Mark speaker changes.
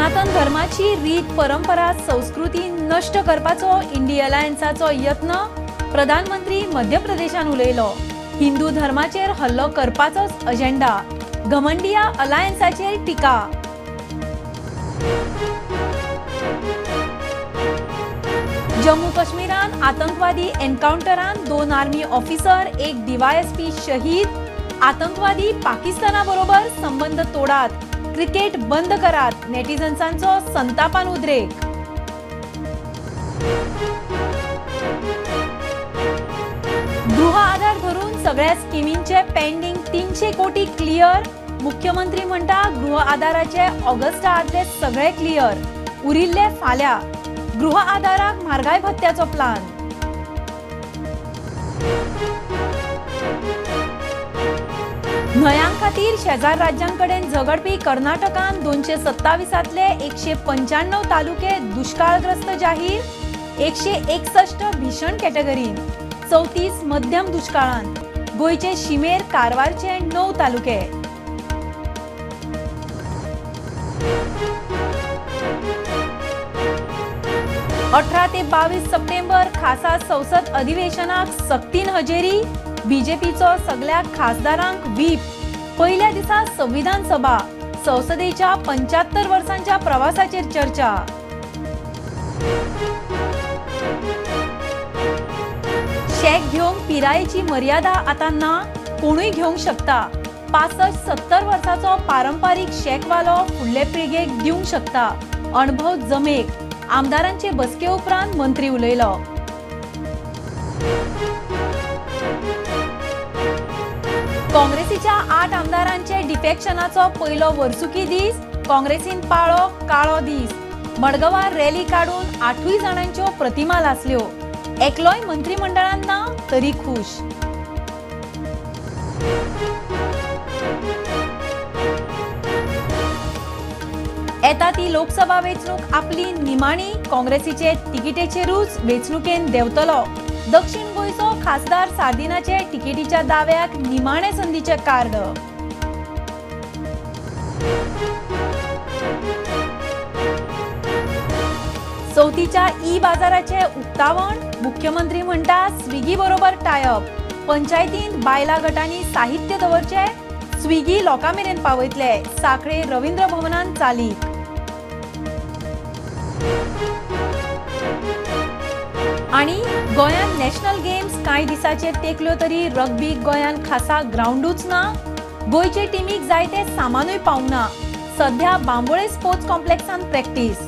Speaker 1: सनातन धर्माची रीत, परंपरा, संस्कृती नश्ट करपाचो इंडी अलायन्साचो यत्न. प्रधानमंत्री मध्य प्रदेशान उलयलो. हिंदू धर्माचेर हल्लो करपाचोच अजेंडा. घमंडिया अलायन्साचेर टिका. जम्मू काश्मीरान आतंकवादी एन्काउंटरान 2 आर्मी ऑफिसर, 1 डीवायएसपी शहीद. आतंकवादी पाकिस्ताना बरोबर संबंध तोडात, क्रिकेट बंद करात, नेटिझन्सांचो संतापान उद्रेक. गृह आधार धरून सगळ्या स्किमींचे पेंडिंग 300 कोटी क्लियर. मुख्यमंत्री म्हणटा गृह आधाराचे ऑगस्टा आदले सगळे क्लियर, उरिल्ले फाल्या. गृह आधाराक म्हारगाय भत्त्याचो प्लान. न्हंयां खातीर शेजार राज्यांकडेन झगडपी कर्नाटकान 227तले 195 तालुके दुष्काळग्रस्त जाहीर. 161 भीषण कॅटेगरीन, 34 मध्यम दुष्काळान. गोंयचे शिमेर कारवारचे 9 तालुके. 18 ते 22 सप्टेंबर खासा संसद अधिवेशनाक सक्तीन हजेरी. बीजेपीचो सगळ्या खासदारांक व्हीप. पयल्या दिसा संविधान सभा, संसदेच्या 75 वर्सांच्या प्रवासाचेर चर्चा. शॅक घेवंक पिरायेची मर्यादा आतां ना, कोणूय घेवंक शकता. 65-70 वर्साचो पारंपारीक शॅकवालो फुडले पिळगेक दिवंक शकता अणभव जमेक. आमदारांचे बसके उपरांत मंत्री उलयलो. काँग्रेसीच्या 8 आमदारांचे डिफेक्शनाचो पयलो वर्सुकी दीस. काँग्रेसीन पाळो काळो दीस. मडगांवार रॅली काडून 8 जाणांच्यो प्रतिमा लासल्यो. एकलोय मंत्रिमंडळान ना तरी खूश. येता ती लोकसभा वेंचणूक आपली निमाणी. काँग्रेसीचे तिकिटेचेरूच वेंचणुकेन देंवतलो. दक्षिण गोंयचो खासदार सार्दिनाचे तिकेटीच्या दाव्याक निमाणे संदीचे कार्ड. चवथीच्या ई बाजाराचे उक्तावण. मुख्यमंत्री म्हणटा स्विगी बरोबर टायअप. पंचायतींत बायलां गटांनी साहित्य दवरचे, स्विगी लोकां मेरेन पावयतले. सांखळे रवींद्र भवनान चालीक. आनी गोंयांत नॅशनल गेम्स कांय दिसाचेर तेंकल्यो तरी रग्बीक गोंयांत खासा ग्रावंडूच ना. गोंयचे टिमीक जाय ते सामानूय पावंक ना. सध्या बांबोळे स्पोर्ट्स कॉम्प्लेक्सान प्रॅक्टीस.